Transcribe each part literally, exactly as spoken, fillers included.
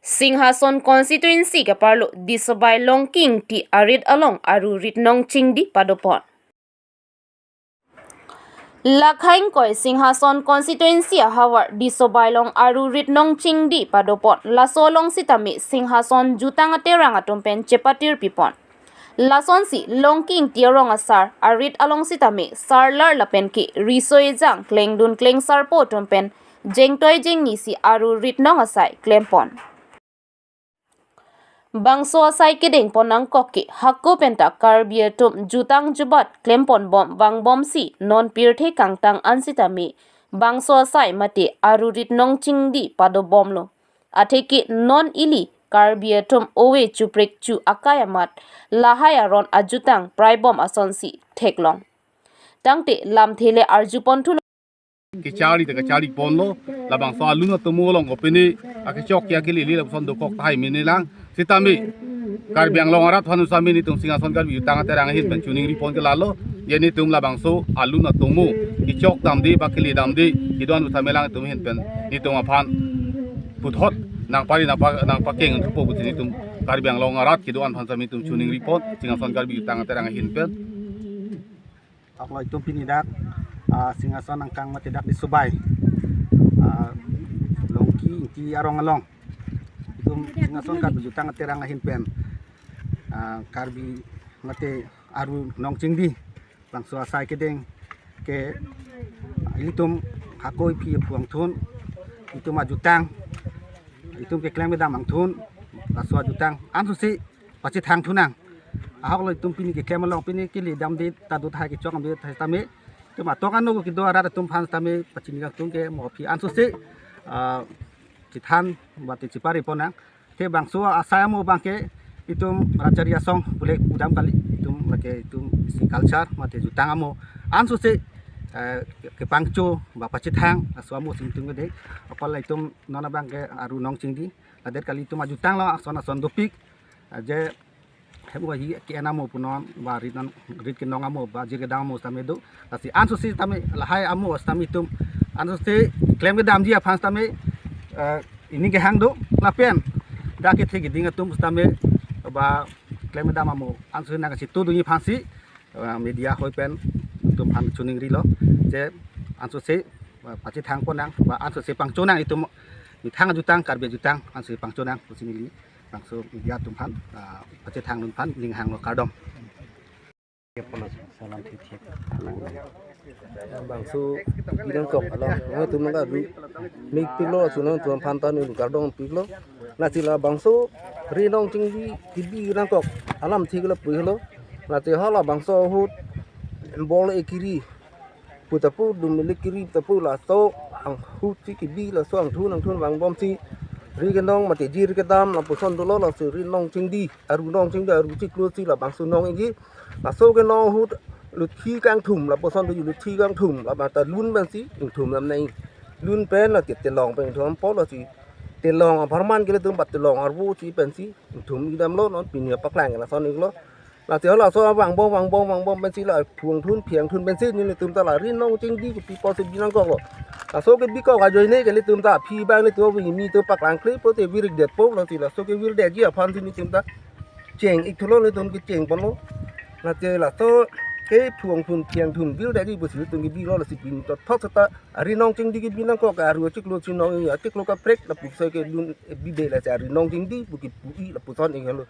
Singhason constituency keparlo Disobai Longki Ingti arit along aru rit nong chingdi padopon. Lakhang koi Singhason constituency ahavar Disobai along aru rit nong chingdi padopon. Laso along sitame Singhason jutang aterang atum pen chepatir pipon. Lasonsi Longki Ingti arong asar arit along sitame sarlar lapen ke riso ejang klengdun klengsarpo atum pen jengtoi jengni si aru rit nong asai klempon. Bangso asai kedengpon nangkok ke hako penta Karbi atum jutang jubat klempon bom vangbomsi non pirthe kangtang an sitame bangso asai mate aru rit nong chingdi padobomlo. Atheke non ili Karbi atum ove chuprek chu akai amat lahai aron ajutang praibom asonsi theklong. Tangte lamthe le arjupon thulo. Kecharli ta kecharli ponlo, labangso alun atomo along kopine akechok ke akele le lapuson dokok tahai mene lang. Sitame Karbi Anglong arat aphan sitame netum Singhason Karbi jutang aterang ahin pen choningri pon ke lalo, je netum labangso alun atomo kechok damde ba kele damde kedo-an sitame lang netum ahin pen netum aphan puthot nangpari nangpa nangpakeng thupo pusi netum Karbi Anglong arat kedo-an aphan sitame netum choningri pon, Singhason Karbi jutang aterang ahin pen. Ahoklo itum pini dak, ah, Singhason angkang mate dak Disobai, ah, Longki Ingti arong along itum Singhason Karbi jutang aterang ahin pen, ah, Karbi mate aru nong chingdi bangso asai kedeng ke ilitum hako iphi aphu angthun, itum ajutang, itum keklem kedam angthun, laso ajutang ansose pachethang thunang. Ahoklo itum pini keklem along pini kele damde ta do tahai kechok damde tahai sitame itum atok ano kedo arat atum aphan sitame pachini kangtung ke mo aphi ansose, ah, chethan mate chepari pon nang. Te bangso asai amo abang ke itum rachari asong pule udam kali, itum lake itum isi culture mate jutang amo ansose, eh, kepangcho ba pachethang aso amo si itum kede. Apal itum non abang ke aru nong chingdi, ladet kali itum ajutang lo ason ason dopik, ah, je hem wa hi ke-en amo punon ba rit non rit kenong amo ba jir kedam amo sitame do. Lasi ansose sitame lahai amo sitame itum ansose klem kedamji aphan sitame, eh, ining kehang do lapen dak kethe keding atum sitame ba klem kedam amo ansose nangkachito dunji aphansi, eh, media hoi pen itum aphan choningrilo je ansose, eh, pachethang pon nang ba ansose pangcho nang itum methang ajutang Karbi ajutang ansose pangcho nang pusi neli bangso media atum aphan, ah, pachethang dun aphan ning hanglo, kardom. Salam thik thik. Bangso binong kok along, nangtum nangka du mik pilo, asu nangtum aphan ta neli kardom pilo. Lasi labangso rit nong chingdi kebi nangkok alam thik lapu helo. Lasi halabangso ahut bol ekiri pu tapu, dum milik kiri tapu, laso ahut si kebi, laso angthun angthun vangbomsi rit kenong mate jir kedam lapuson dolo, lasi rit nong chingdi, aru nong chingdi, aru chiklo si labangso nong ingki. Laso kenong ahut luthi kangthum lapuson do, luthi kangthum labang ta lun pensi ingthum lam nai. Lun pen lake telong pen ingthum po, lasi telong apharman ke ilitum ba telong arvo si pensi ingthum idamlo, non pini apaklang lason iklo. Lasi halaso vangbom vangbom vangbom pensi la phu angthun phi angthun pensi nelitum ta la rit nong chingdi kepi apotsi bi nangkoklo. Laso kebi kok ajoine ke ilitum ta aphi abang nelitum kimi atum paklang kle pote virdet po, lasi laso kevirdetji aphansi nelitum ta cheng ik thulo, nelitum kecheng ponlo. Lasi laso ke phu angthun phi angthun virdetji pusi nelitum kebilo, lasi pini to thok seta arit nong chingdi kebi nangkok, aru chiklo si nong, chiklo kaprek lapuson ke lun bide, lasi arit nong chingdi pu kepu-i lapuson ik helo.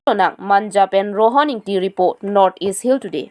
Lonang Manja pen Rohon Ingti report, North East Hill Today.